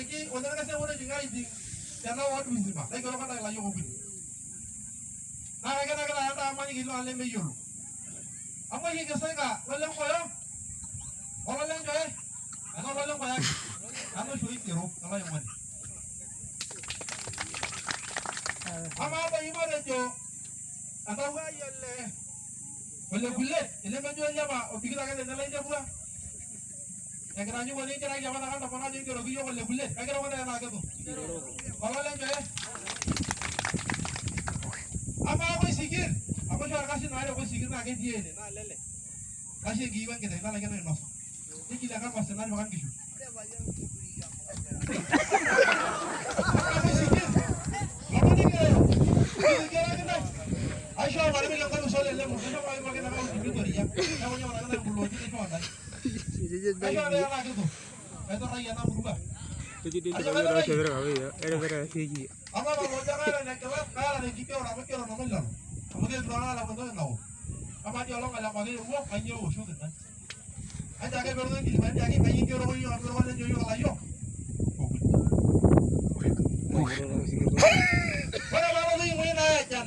Otariki olorkasi ewueji aiting tena ward mzima. Naigero kata ilayiok okuni. Naa kekenakita enda amaniki iltung'anak lemeyiolo. Amu ekikisaika lolenkoyo ololenchoe ena ololenkoyo ake. Nanu oshi oigero olaing'oni. Amaa doi matejo entawuo ai ele ole kulet elemejo oliapa obikito ake tene lainepua enkitanyanyukoto nigeraki apa nakata ntomonok ajo igeroki iyiook ole kulet kaigeroko ntae enaa kitu ololenchoe. Amaa koisikir amu oshi orkasin aare koisikir naa ketii ene naa lele kashe enkiyiu enkiteng nalaikino ainosa nigili ake osina tipika nkishu. Amaa koisikir lomon nikireyo nikigeraki ntae aishoo matipika enkopis olelemo naisho pooki nakaunti mitoria neeku ninye epalaki ntae implooti naishoo ntae kaishoo ntae enaa kitu kaiturrayie ena murua. Amu apa loojo kaata enegila kaata tenkigerore amu aigero nanu lelo amu keetuo ake alaku entoki nao. Amaa dii olong' olema ake eewuo kainyoo eoshoki ntae. Ajo ake peelotu enkilikuai tiaki kai ingeroko iyiook amu